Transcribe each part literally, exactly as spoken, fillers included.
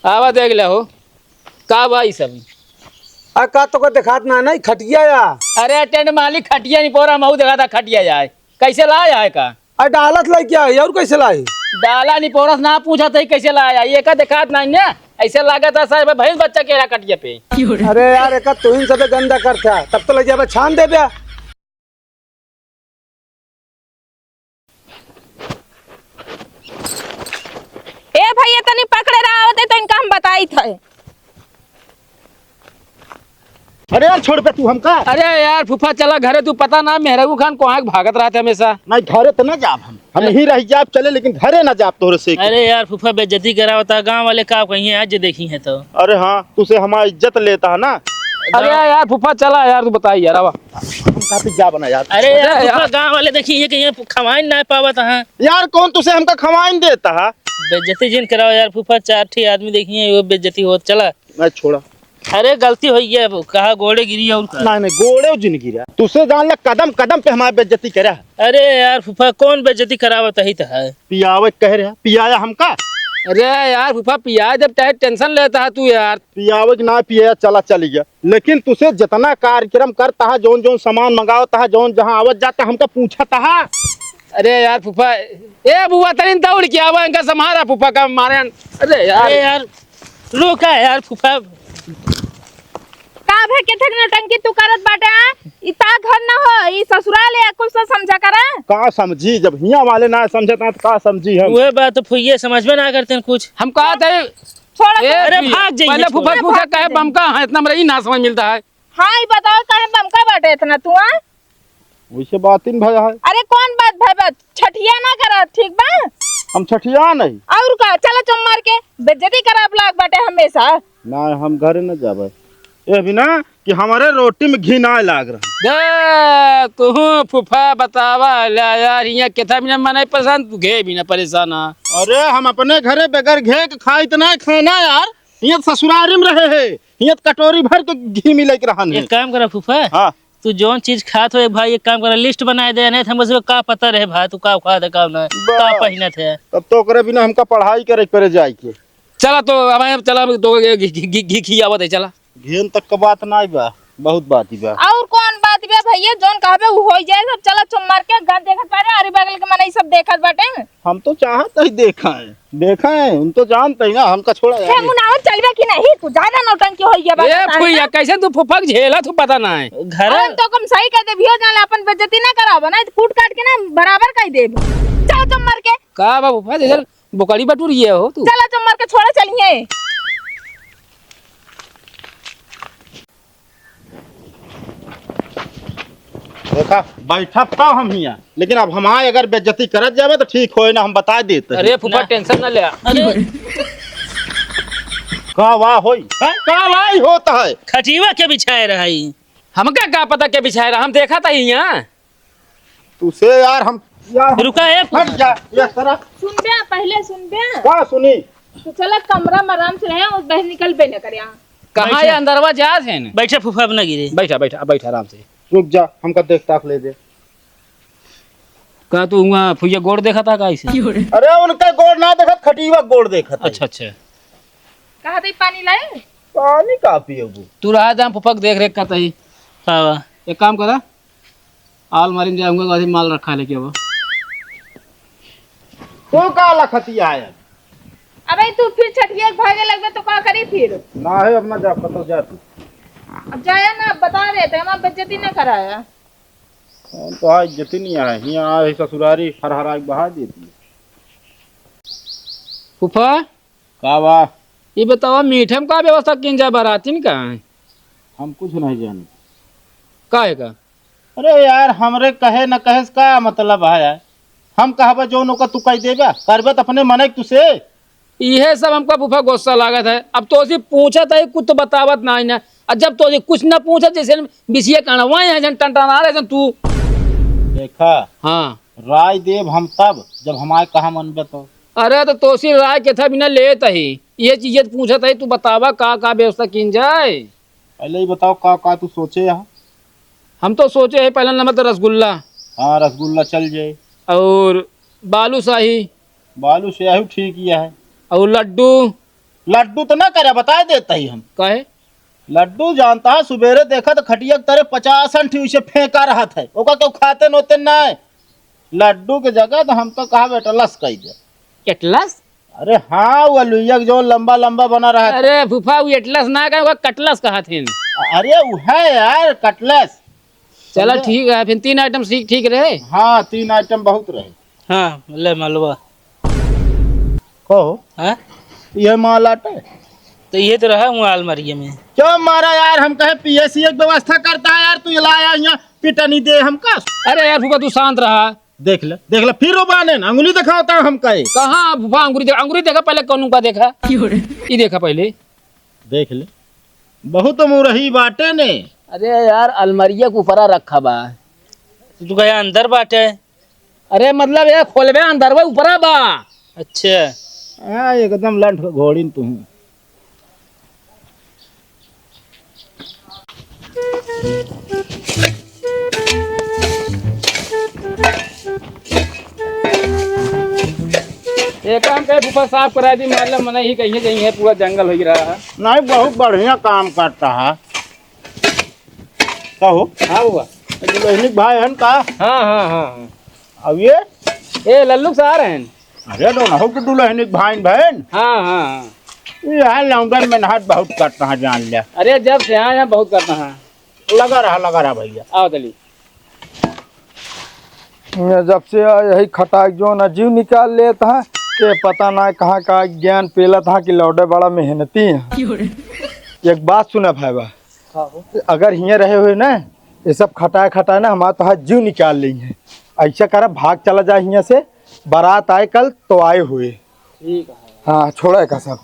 आवा देख ले हो, का बा ई सब? आ, का तोका देखात ना, नहीं, खटिया या? अरे टेंट मालिक, खटिया नहीं पोरा, महू देखा था खटिया जाए। कैसे लाया है का? आ, डालत लाई क्या है, और कैसे लाई? डाला नहीं पोरस ना पूछा था कैसे लाया, ये का देखात ना ने? ऐसे लागत है सर भैंस बच्चा केरा कटिया पे। अरे यार, एक तुहिन सबे गंदा करता, तब तो ले जाबे छान देबे। ए भैया, तनी पकड़े रहा होते तो इनका हम बताई थे। अरे यार, छोड़ बे तू हमका। अरे यार फूफा, चला घरे, तू पता ना मेहरारू खान कहाँ भागत रहते हमेशा। नहीं, घरे तो ना जाब हम, हम हाँ। यहीं रह जाब चले, लेकिन घरे ना जाब तोहरे से। अरे यार फूफा, बेइज्जती करावता, गाँव वाले का कहिए आज जे देखी है तो। अरे हाँ, तू से हमारा इज्जत लेता है ना। अरे यार, यार फूफा, चला यार, तू बताई यार, आवा। हम काफी जा बना यार। अरे यार अरे फूफा, यार। गाँव वाले देखी है कि ये खवाइन ना पावत है। यार कौन तुसे हमका खवाइन देता है? बेइज्जती जिन कराओ यार फूफा, चार ठी आदमी देखी है, वो बेइज्जती होत चला। मैं छोड़ा। अरे गलती हो गया, कहा गोड़े गिरी और का? नहीं, नहीं, गोड़े जिन गिरा। तुसे जान ले, कदम कदम पे हमारी बेइज्जती करा। अरे यार फूफा, कौन बेइज्जती करावत ही तो है? पियावे कह रहा, पियाया हमका? अरे यार फूफा, पिया जब चाहे टेंशन लेता है तू यार। पियावे कि ना पिया, चला चली गया। लेकिन तुसे जितना कार्यक्रम करता है, जौन जौन सामान मंगावता है, जौन जहाँ आवत जाता है, हमका पूछता है। अरे यार फूफा, ए बुआ तरिन दौड़ के आवा, इनका संभारा फूफा का मारे। अरे यार। अरे यार, रुका यार फूफा। का भे, केथक नौटंकी तू करत बाटे, आ? ई ता घर न हो, ई ससुराल है, कुछ तो समझा करा। का समझी, जब हियाँ वाले ना समझत ना तो का समझी हम? वह बात तो फुइये समझ में ना करते हैं कुछ। हम कहा थे, छोड़ ए, अरे भैया, भाग जाइए, पहले छोड़। फूफा पूछा, भाग काहे जाइए। बमका है, इतना हमरा ई ना समझ मिलता है। हाँ, ई बताओ, काहे बमका बाटे इतना तू, आ? वैसे बात ही न भया है। अरे कौन बात भाई बात? छठिया ना करा, ठीक बा? हम छठिया नहीं। और का, चला चुम मार के, बेइज्जती कराब लाग बाटे हमेशा। ना, हम घरे न जाबे। ए बिना कि हमारे रोटी में घी ना लाग रहा। दे, तू फूफा बतावा, ले यार, हियाँ केथा बिना मने परेशान, तू घे बिना परेशान आ। अरे हम अपने घरे बगैर घे के खाई त ना खाना यार, हियाँ ससुरारी में रहे है, हियाँ कटोरी भर के घी मिले के रहन है। एक काम करा फूफा, हाँ। तू जौन चीज खात हो, ए भाई, एक काम करा, लिस्ट बनाए दे, नहीं तो हमको का पता रहे भाई, तू का खात है, का ना, का बस। पहिनत है। तब तो ओकरे बिना हमका पढ़ाई करे के पड़े जाए के। चला तो, अब हम, चला, हम तो घी, घी, घी, घी खियावत है, चला। घेन तक का बात नाई बा, बहुत बात ही बा। और कौन बात बा भैया, जौन कहबे उ होई जाए, सब चला चुम मार के, गाँव देखत बारे, अरे बगल के मनई सब देखत बाटे। हम तो चाहत ही देखा है। देखे हैं, उन तो जानते ही ना, हमका छोड़ा हे यार। मुनावर, चलबे कि नहीं? तू ज्यादा नौटंकी होई गया बा, ए पता है फुइया, ना? कैसे तू फुफक झेला, तू पता ना है। घर अरे हम तो कम सही कह देबियो, जान ले, अपन बेइज्जती ना करावा, नहीं तो कूट काट के ना बराबर कर देब। चलो तुम मर के। का बा फुफा, जैसे बोकड़ी बटुर ये हो तू। चलो तुम मर के, छोड़ा चलिए। देखा, बैठब तब हम हियाँ, लेकिन अब हमारे अगर बेइज्जती करत जाबे तो ठीक होए ना, हम बता देते हैं। अरे फूफा, ना। टेंशन ना ले। अरे। का वाह होई? हैं? का वाह ही होता है? खटिया के बिछाए रहा ही। हमका का पता के बिछाए रहा, हम देखा था ही यहाँ। तुसे यार हम, यार हम रुका है। हट जा, ये सारा। सुन बे, पहले सुन बे। का सुनी? तो चला कमरा में आराम से रहे और बाहर निकल बे न कर यहाँ। कहाँ बैठा। ये अंदरवा जात है न? बैठा फूफा, अब ना गिरे। बैठा, बैठा, बैठा आराम से। रुक जा, हमका देख ताक ले दे। का तू हुआ फुइया गोड़ देखा था का इसे? अरे उनका गोड़ ना देखत, खटीवा गोड़ देखत है। अच्छा, अच्छा। कहा थे पानी लाए? पानी का पिएबू? तू रहा जा, फुफक देख रेख का तही। का बा? एक काम करा, आलमारी में जाऊंगा, गाड़ी माल रखा है, लेके आवा। तू का लखतिया है? अबे तू फिर छठिया के भागे लगबे तो का करी फिर? ना है, अब ना जा, कतो जा तू। अब जाया ना, अब बता रहे थे, हमारी बेइज्जती ना कराया। हम तो आज इज्जत ही नहीं आए, यहाँ आए ससुरारी हर हर आग बहा देती है। फूफा, का बा? ये बतावा, मीठे में का व्यवस्था किन जाए, बारातिन का है? हम कुछ नहीं जाने। काहे का? अरे यार, हमरे कहे न कहे से का मतलब है यार? हम कहबे जौन ओकर तू कह देबे, करबे त अपने मने तुसे। इहे सब हमका फूफा गुस्सा लागत है। अब तोसे पूछत है, कुछ तो बतावत ना है ना। और जब तोसे कुछ ना पूछत, जैसे बिसिया कणवाए हैं, जन टनटना रहे, जन तू। देखा, हाँ। राय देब हम तब, जब हमारे कहा मनबे तो। अरे तो तोसी राय के था बिना लेत ही, ये चीजें तो पूछत है, तू बतावा का का व्यवस्था कीन जाए? पहले ही बताओ का का तू सोचे है? हम तो सोचे है पहला नंबर तो रसगुल्ला। हाँ, रसगुल्ला चल जाए। और बालूशाही। बालूशाही ठीक ही है। और लड्डू। लड्डू तो ना करे, बताए देत ही हम। काहे? लड्डू जानता है, सुबेरे देखा तो खटिया के तरे पचास अंठी उसे फेंका रहत है, ओका केहू खाते नोते ना है। लड्डू के जगह तो हम तो कहा एटलस कही दे। एटलस? अरे हाँ, वो लुइया के जो लंबा लंबा बना रहा है। अरे फूफा, वो एटलस ना कहे, ओका कटलस कहत हैं। अरे वो है यार, कटलस। चला समझे? ठीक है, फिर तीन आइटम ठीक, ठीक रहे। हाँ, तीन आइटम बहुत रहे। हाँ, ले मलवा। कहो। हाँ? ये माल आटे? तो ये तो रहा हुआ अलमारिये में। क्यों मारा यार, हम कहे पीएसी एक व्यवस्था करता है यार, तू ये लाया यहाँ पिटनी दे हमका। अरे यार फूफा, तू शांत रहा। देख ले, देख ले, फिर वो बाने ना, अंगुली दिखावता है हमका ये। कहाँ फूफा अंगुली देखा? अंगुली देखा पहले, कौन का देखा? क्यों रे? ये देखा पहले। देख ले, बहुत मुरही बाटे ने। अरे यार, अलमारिया के ऊपरा रखा बा। तू कहे अंदर बाटे? अरे मतलब ये खोलबे अंदर बा, ऊपरा बा। अच्छा। हाँ, एकदम लंठ घोड़िन तू। ये काम के फूफा साफ करा दी, मतलब मने ही कहीं कहीं है, पूरा जंगल हो रहा है। नहीं, बहुत बढ़िया काम करता है। कहो। हाँ बुआ। दुल्हनी के भाई हन का? हाँ, हाँ, हाँ, हाँ। अब ये? ए, लल्लू के सार हन। अरे, दोनों के दुल्हनी के भाई बहन। हाँ, हाँ, हाँ। ये है लौंडन मेहनत बहुत करता है, जान ले। अरे, जब से आए हैं, बहुत करता है। लगा रहा, लगा रहा भैया। आओ चली। ये जब से आए, यही खटाक जो ना जीव निकाल लेत है, ये पता ना कहाँ का ज्ञान पेलत है कि लौंडे बड़ा मेहनती है। एक बात सुना भाई बा, का हो? अगर हियाँ रहे हुए ना, ये सब खटाए खटाए ना हमारा तो हाथ जीव निकाल लेई है। ऐसा करा, भाग चला जाए हियाँ से, बारात आए कल तो आए हुए। ठीक है। हाँ, छोड़ा है का सब।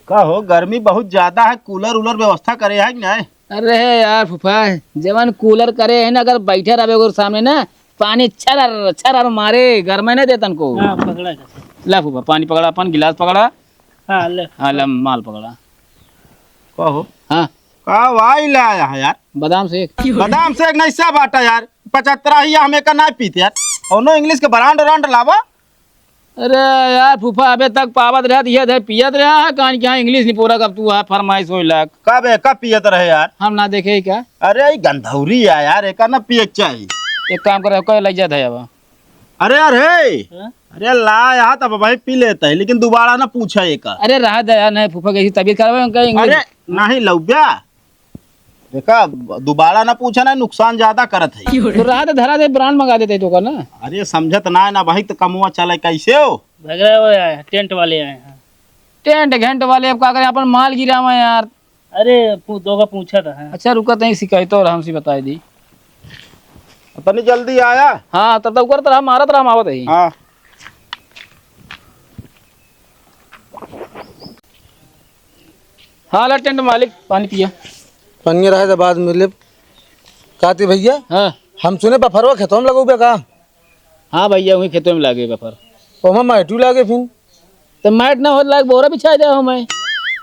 का हो, गर्मी बहुत ज्यादा है, कूलर उलर व्यवस्था करे है कि नहीं? अरे यार फूफा, जवन कूलर करे है ना, अगर बैठे रहबे ओकर सामने ना, पानी छरर छरर मारे, गरमे नहीं देतन को। हाँ, पकड़ा है। ला फूफा, पानी पकड़ा, अपन गिलास पकड़ा। हाँ, ले। हाँ, ले, माल पकड़ा। कहो। हाँ। का वाई ले आया है यार? बादाम शेक। बादाम शेक नहीं, सब आटा यार। पचहत्तर ही, हम एक ना पीते यार। कौनो इंग्लिश के ब्रांड व्रांड लावा। अरे यार फूफा, अबे तक पावत रहत, ये दे पियत रहा है, कान क्या इंग्लिश निपोरा, कब तू है फरमाइश होई लाग। कब है, कब पियत रहे यार? हम ना देखे ही क्या? अरे, ई गंधौरी है यार, एका ना पिए के चाही। एक काम करे, कोई लग जात है अब। अरे यार, हे। हाँ? अरे ला यार, तब भाई पी लेता है, लेकिन दोबारा ना पूछा एका। अरे रहा दे यार, नहीं फूफा कैसी तबीयत खराब है, उनका इंग्लिश। अरे नहीं लौब्या, देखा, दोबारा ना पूछा ना, नुकसान ज्यादा करत है। तो रहा दे, धरा दे, ब्रांड मंगा देते तो का ना। अरे समझत ना है ना भाई, तो कमुआ चले कैसे हो? भग रहे हो यार, टेंट वाले आए हैं। टेंट घंट वाले अब का करें, अपन माल गिरावा यार। अरे, पू-, दोगा पूछा था, हाँ। अच्छा, रुका, तहीं शिकायत और हमसे बताई दी। तनी जल्दी आया। हाँ, तब तक करत रहा, मारत रहा, हम आवत ही। हाँ। हाँ, ला टेंट मालिक, पानी पिया। पनिया रहे तो बाद में ले। काती भैया? हाँ। हम सुने बफरवा खेतों में लगौबे का? हाँ भैया, वहीं खेतों में लागे बफर। ओमा मैटू लागे फिन? तो मैट ना हो लाग, बोरा बिछा दे हो मैं।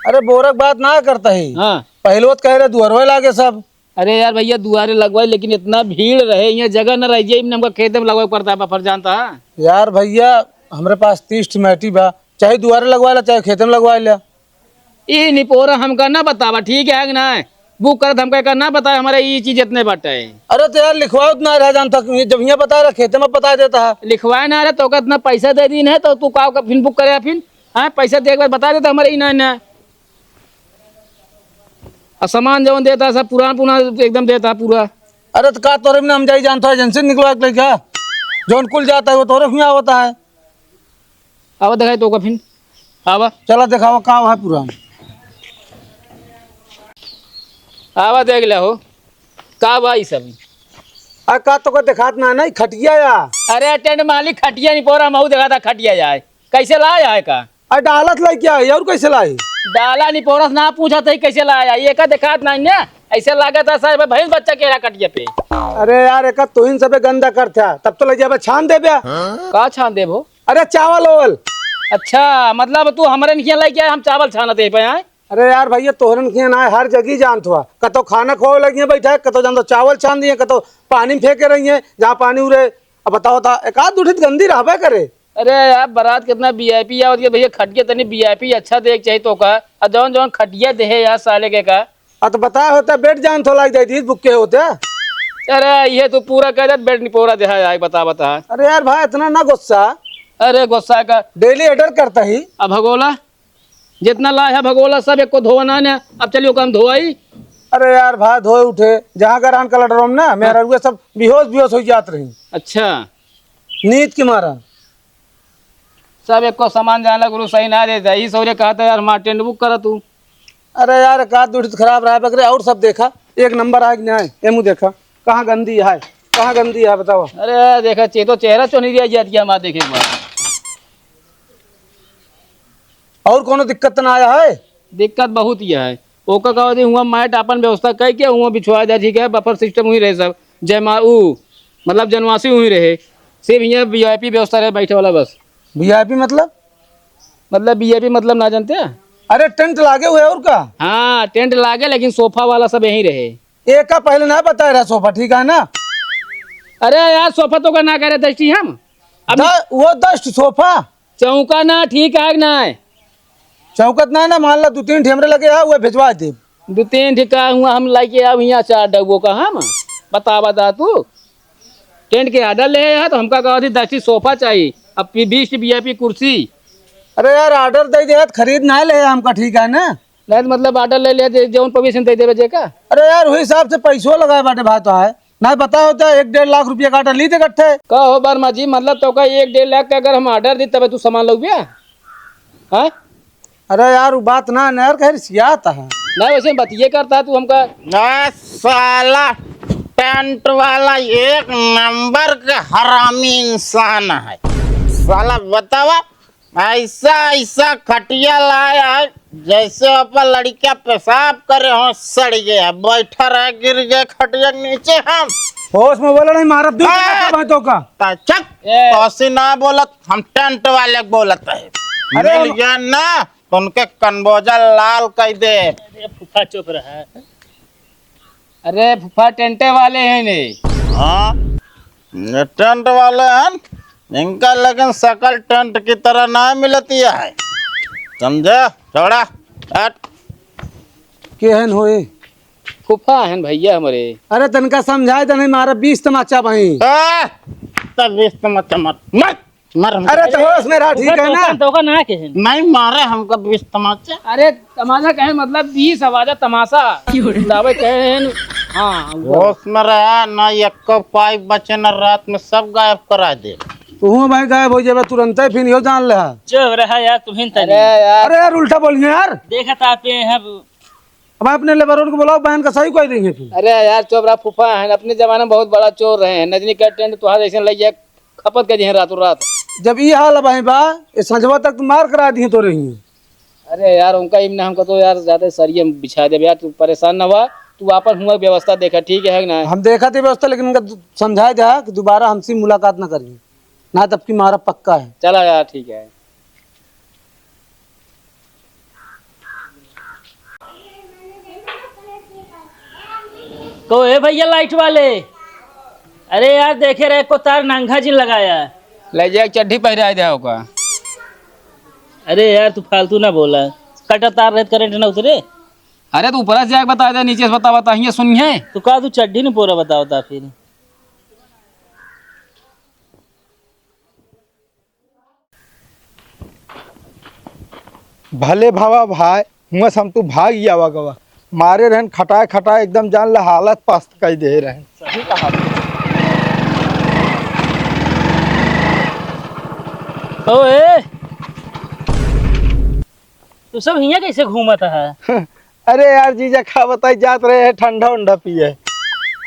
अरे बोरा के बात ना करता ही। हाँ। पहले वो तो कह रहे दुअरवे लागे सब। अरे यार भैया, दुआरे लगवाए, लेकिन इतना भीड़ रहे, यहाँ जगह न रह जाए, हमका खेते में लगवाए पड़ता है बफर, जानता है? यार भैया, हमरे पास तीस ठे मैटी बा, चाहे दुआरे लगवा ला, चाहे खेते में लगवा ला। ई निपोरा हमका ना बतावा, ठीक है कि ना? बुक करत हमका एकर ना बताए, हमारे ई चीज इतने बाटे। अरे तो यार, लिखवाओ तो ना रह जानता, जब यहाँ बता रहा, खेते में बता देता है। लिखवाए ना रहे, तो ओकर इतना पैसा दे दीन है, तो तू का, का फिर बुक करे फिर? हाँ, पैसा दे के बाद बता देता हमारे ई ना, ना। आ सामान जवन देता है, सब पुरान पुरान एकदम देता है पूरा। अरे तो का तोरे में हम जाई जानता है, एजेंसी निकलवा के लेके जौन कुल जाता है, वो तोरे हुआ होता है। आवा दिखाई तो का फिन। आवा। चला दिखावा का है पुरान। आवा देख ले हो। का बा ई सब? आ का तो का दिखात ना, नहीं खटिया या। अरे टेंट मालिक, खटिया नहीं पोरा, महू दिखाता खटिया जाए। कैसे लाया है का? आ डालत लाई क्या है और कैसे लाई? डाला नहीं पोरस ना पूछा था कैसे लाया, ये का दिखात नहीं ना। ऐसे लागत है सर भैंस बच्चा केरा कटिया पे। अरे यार, एक तो इन सबे गंदा कर था, तब तो ले जाबे छान देबे। का छान देबो? अरे चावल ओवल। अच्छा, मतलब तू हमरे निकिया लेके आए, हम चावल छानत है पे आए? अरे यार भैया, तोहरन किया ना हर जगह जानत हुआ, कतो खाना खोवे लगिए बैठा है, कतो जान तो चावल छान दिए, कतो पानी में फेंके रही है, जहाँ पानी उरे अब बताओ ता, एक आध दुठित गंदी रहबे करे। अरे यार, बारात कितना वीआईपी आवत के भैया, खटिया तनी वीआईपी अच्छा देख चाहिए तो का, और जौन जौन खटिया देहे यार साले के का। अब तो बताया होता, बेड जान थोला दे दी, बुक के होते। अरे, ये तो पूरा कह दे, बेड निपोरा देहा यार, बता, बता। अरे यार भाई, इतना ना गुस्सा। अरे, गुस्सा का? डेली ऑर्डर करता ही। अब भगोला, जितना लाया है भगोला, सब एक को धोना ने। अब चलियो काम धोआई। अरे यार भाई, धोए उठे, जहाँ का रहन कलर ड्रम ना, मेरा हाँ। रुआ सब बेहोश, बेहोश हो जात रही। अच्छा। नींद के मारा। सब एको सामान जाना गुरु सही ना देता। ई सौरे कहा था यार, हमारा टेंट बुक करा तू। अरे यार, एक आध दुठित खराब रहा बकरे, और सब देखा, एक नंबर आए कि नहीं आए, एमू देखा, कहाँ गंदी है, कहाँ गंदी है, बताओ। अरे देखा, चे-, तो चेहरा चोनी दिया जात गया, हमारा देखे एक बार। और कोनो दिक्कत ना आया है? दिक्कत बहुत ही है। ओका कहा दे, हुआ मैट अपन व्यवस्था कई के, हुआ बिछवा दे, ठीक है, बफर सिस्टम हुई रहे सब, जयमा-, ऊ, मतलब जनवासी हुई रहे, सिर्फ यहाँ वीआईपी व्यवस्था रहे बैठे वाला बस। वीआईपी मतलब? मतलब वीआईपी मतलब ना जानते हैं? अरे टेंट लागे हुए और का? हाँ, टेंट लागे, लेकिन सोफा वाला सब यहीं रहे। एका पहले ना बताए रहा सोफा, ठीक है ना? अरे यार, सोफा तो का ना करे दस्ती हम। अब द-, वो दस सोफा। चौका ना ठीक है कि ना? चौकत ना, ना, मान ला दो तीन ठे हमरे लगे है, वो भिजवा दे। दो तीन ठे का हुआ हम लाइके आव हियाँ चार डब्बो का हम? बता, बता तू। टेंट के ऑर्डर ले है तो हमका कहा थी दस ठे सोफा चाहिए, अब पी-, बीस ठे वीआईपी कुर्सी। अरे यार, ऑर्डर दे दे, खरीद ना ले हमका, ठीक है ना? नहीं तो मतलब ऑर्डर ले ले, जे-, जौन पवीसन दे देवे जे का। अरे यार, वही हिसाब से पैसो लगाए बाटे भाई तो है। ना पता होता, एक डेढ़ लाख रुपया का ऑर्डर ली थे इकट्ठे। का हो वर्मा जी, मतलब तो का एक डेढ़ लाख का अगर हम ऑर्डर दी तबे तू सामान लउबे? हाँ? अरे यार, वो बात ना, ना यार, कहे रिसियात है। ना, वैसे बतिये करता तू हमका। ए साला टेंट वाला एक नंबर के हरामी इंसान है। साला बतावा, ऐसा, ऐसा खटिया लाया है, जैसे ऊपर लड़कियां पेशाब करे हो, सड़ गया, बैठा रह, गिर गए खटिया के नीचे हम। होश में बोला नहीं, मारब दू हाँ। भाई तो का। ता चक, ए। तो ऐसे ना बोलत, हम टेंट वाले के बोलत है। अरे मिल हम गया ना, तो उनके कनबोजा लाल कर दे। अरे फूफा चुप रहा। अरे फूफा टेंटे वाले हैं ने। हाँ, ये टेंट वाले हैं, इनका लेकिन शकल टेंट की तरह ना मिलती है, समझे? छोड़ा, हट। के हन होए? फूफा हन भैया हमरे। अरे तनका समझाए त नहीं मारा बीस तमाचा बही। ए, तब बीस तमाचा मत, मत। मार हमको। अरे तो होश में रहा, ठीक है ना? तो, तो का ना के है। नहीं मारे हमको बीस तमाचा। अरे तमाचा कहे मतलब बीस आवाजा तमाशा। क्यों रे? दावे कहे हैं। हाँ, वो। होश में रहा ना, एक पाइप बचे ना, रात में सब गायब करा दे। तू भाई गायब हो जाबे तुरंत ही, फिर यो जान ले। चुप रहा यार, तुम ही तनी। अरे यार। अरे यार, उल्टा बोलिए यार। देखा था आप ये हैं। अब अपने लेबरों को बुलाओ, बहन का सही कोई देंगे फिर। अरे यार, चुप रहा फूफा है, अपने जमाने में बहुत बड़ा चोर रहे हैं। नजनी का टेंट तुहार जैसे लग जाए, खपत कर दिए रातों रात। जब ई हाल अब है बा, ये संझवा तक तो मार करा दिए तो रही। अरे यार, उनका इमना हमका तो यार ज्यादा सरिये में बिछा देबे यार, तू परेशान ना हुआ, तू आपन हुआ व्यवस्था देखा, ठीक है कि ना? हम देखा थे व्यवस्था, लेकिन उनका दु-, समझाए दे कि दोबारा हमसे मुलाकात ना करिए, ना तब की मारा पक्का है। चला यार, ठीक है। को ए भैया लाइट वाले, अरे यार देखे रहे को तार नंगा जिन लगाया। ले जाए चड्ढी पहिराए दे ओका। अरे यार तू फालतू ना बोला, कटा तार रहे करंट ना उतरे। अरे तू ऊपर से जाके बता दे, नीचे से बता, बता, हियाँ सुनिए। तू का तू चड्ढी नहीं पोरा बताओ ता फिर। भले भावा भाई, हुआं से हम तू भाग ही आवा गवा। मारे रहन खटाए खटाए एकदम जान ला हालत पस्त कई दे रहन। सही कहा। ओए, तू सब हियां कैसे घूमत है? अरे यार जीजा, का बताई, जात रहे हैं ठंडा उंडा पिए।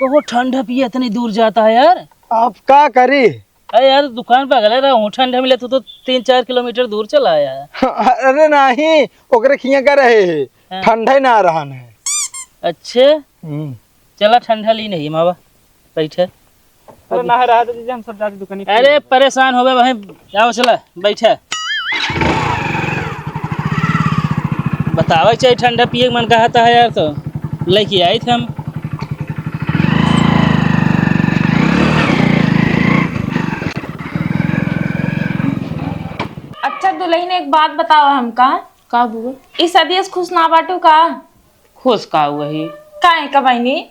ओहो, ठंडा पिए इतनी दूर जाता है यार? आप का करी? अरे यार, दुकान पे अगले रहा हूँ, ठंडा मिले, तू तो तीन चार किलोमीटर दूर चला आया है। अरे नहीं, ओकरे खिया का रहे है, हाँ। ठंडा ही ना रहन है। अच्छे, हम्म। चला ठंडा ली नहीं मावा, बैठे। अरे ना रहा तो जीजा, हम सब जाते दुकानी पे। अरे परेशान हो गए भाई, जाओ चला, बैठे। बतावे चाहिए, ठंडा पिए के मन कहता है यार, तो लेके आई थे हम। दुलहिन, एक बात बतावा हमका। का बुआ? ई सदिया से खुश ना बाटू का? खुश का हुआ ही? काहे का बहिनी?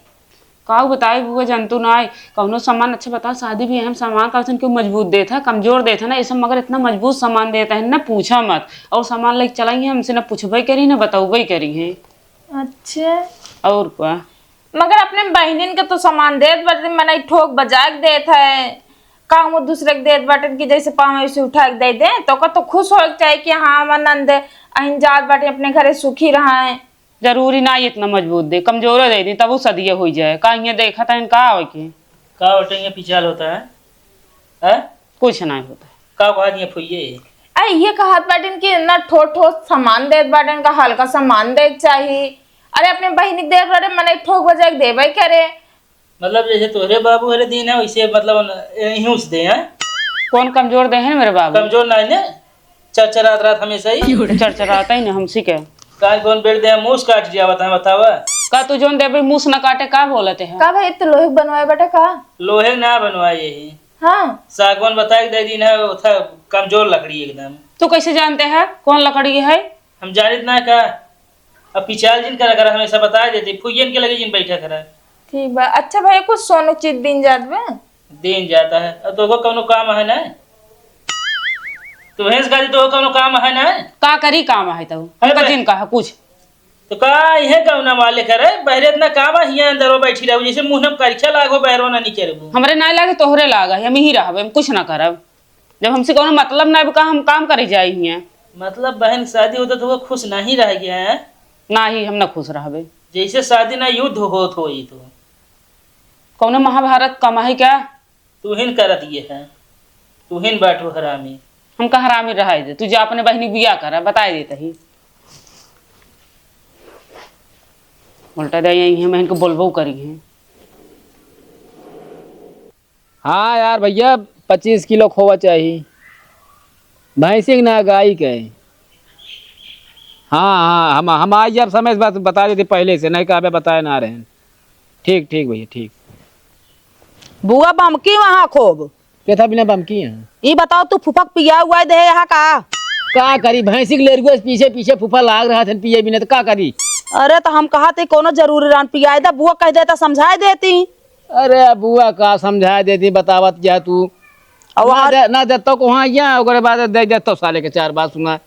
का बताई बुआ, जानतू ना है, कौनो सामान अच्छा बताओ, शादी भी अहम सामान का वैसन क्यों मजबूत देत है, कमजोर देत है ना, ये सब मगर इतना मजबूत सामान देत है ना, पूछा मत। और सामान लेके चलाई है हमसे, ना पूछबे करी, ना बतौबे करी है। अच्छा। और का? मगर अपने बहिनिन के तो सामान देत बाटे, मनई ठोक बजाए के देत है, का वो दूसरे के देत बाटे कि जैसे पावे वैसे उठा के दे दे, तो ओकर तो खुश होए के चाही कि हाँ, हमार नंद अहिन जात बाटे अपने घरे सुखी रहे। जरूरी ना इतना मजबूत दे, कमजोरो दे दी, तब उ सदिये होई जाए। का हियाँ देखत हन का आवे के? का होता है, पिचाल होता है? हैं? कुछ नहीं होता। का कहा दिए फुइये? अरे, ये कहत बाटिन कि इतना ठोस ठोस सामान देत बाटिन, का हल्का सामान दे के चाही। अरे, अपने बहिनी के देत बाटे, मनई ठोक बजाए के देबे करे। मतलब, जैसे तोहरे बाबू हरे दिन है, वैसे, मतलब, यहीं उस दे हैं। कौन कमजोर दे हैं मेरे बाबू? कमजोर ना है ने, चरचरात रात हमेशा ही। चरचराता ही ना हमसे क्या? काहे कौन बेड दे, मूस काट दिया, बता, बतावा। का तू जोन देबे मूस ना काटे, का बोलते हैं? का भाई, तू लोहे बनवाए बेटा का? लोहे ना बनवाए यही। हाँ। सागवान बताए के दे दिन है, वो था कमजोर लकड़ी एकदम। तू कैसे जानते हैं कौन लकड़ी है? हम जानित ना का। अब पिचाल जिन करा करा, हमेशा बता देते, फुइयन के लगे जिन बैठा करा। ठीक बा। अच्छा भैया, कुछ सोनू चीज दिन जात बा? दिन जाता है। अब तो कौनो काम है ना? तू भैंस गाड़ी तो कौनो काम है ना? का करी काम है तो? अरे हमका बे- जिन कहा कुछ। तो का इहे गौना वाले करे? बहरे इतना काम है, हियां अंदर बैठी रहू, जैसे मुंह में करिछा लागो, बहरो ना निकलबू। हमरे ना लागे, तोहरे लागा है, हम ही रहबे, हम कुछ ना करब। जब हमसे कौनो मतलब ना बा, का हम काम करे जाई हियां? मतलब बहन के शादी होता तो वो खुश नहीं रह गया है? ना ही, हम ना खुश रहबे। जैसे शादी ना युद्ध होत होई तो। कौनो महाभारत कम है क्या? तू हिन करत ये है, तू हिन बाटू हरामी। हमका हरामी रहाई दे, तू जा अपने बहिनी बियाह करा, बताए देत ही। उल्टा दे यही है, मैं इनको बोलबो करी है। हाँ यार भैया, पच्चीस किलो खोवा चाही, भैंसी के ना गाय के। हाँ, हाँ, हम, हम आई जब समय से बस बता देते पहले से, नहीं कहबे बताए ना रहे। ठीक, ठीक भैया, ठीक। बुआ बमकी वहाँ खूब। के था बिना बमकी यहाँ? ई बताओ, तू फुफक पिया हुआ दे यहाँ का? का करी, भैंसी के लेरुआ से पीछे पीछे फूफा लाग रहा था पिए बिना, तो का करी? अरे, तो हम कहा थे कोनो जरूरी रान पियाए दे, बुआ कह देता, समझाए देती। अरे बुआ, का समझाए देती, बतावत जा तू। और ना और दे, ना देतो को हाँ या, ओकरे बाद दे देतो साले के चार बात सुना।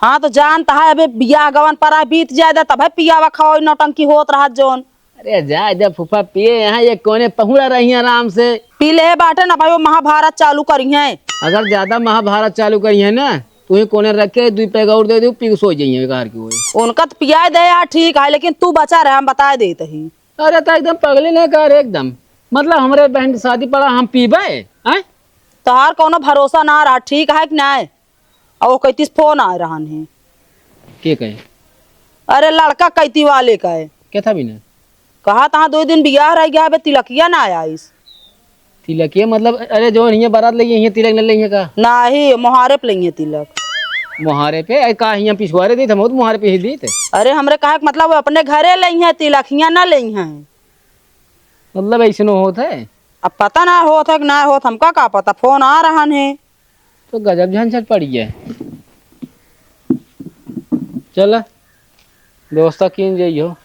हाँ, तो जानता है, अबे बियाह गवन पर आ, बीत जाए दे, तब है पियावा खावा नौटंकी होत रहा जोन। अरे जाए दे फूफा, पिए यहाँ ये कोने पहुड़ा रही हैं आराम से। पी ले बाटे ना भाई, वो महाभारत चालू करी हैं। अगर ज्यादा महाभारत चालू करी है ना, तो वहीं कोने रख के दुई पैग और दे दे, पी के सो जाइए घर के ओए। उनका तो पियाए दे यार, ठीक है, लेकिन तू बचा रहे, हम बताए देत ही। अरे तो एकदम पगली नहीं कर एकदम, मतलब हमरे बहन की शादी पड़ा, हम पीबे? हैं? तोहार कौनो भरोसा ना रहा, ठीक है कि नहीं? और वो कैतीस फोन आए रहन है। के कहे? अरे लड़का कैती वाले का है। के था बिना? कहा तहाँ दो दिन बियाह रह गया, अबे तिलकिया ना आइस। तिलकिया मतलब, अरे जो हियाँ बारात लगी, हियाँ तिलक न लगी का? नाही, मोहारे पे लगी तिलक। मोहारे पे? अरे का हियाँ पिछुआरे दी, हम तो मोहारे पे ही दी थे। अरे हमरे कहे के मतलब, वो अपने घरे लगी है तिलक, हियाँ ना लगी है। मतलब ऐसे नो होत है? अब पता ना होत है कि ना होत, हमका का पता, फोन आ रहन है। तो गजब झंझट पड़ी है। चल, व्यवस्था कीन जाइयो।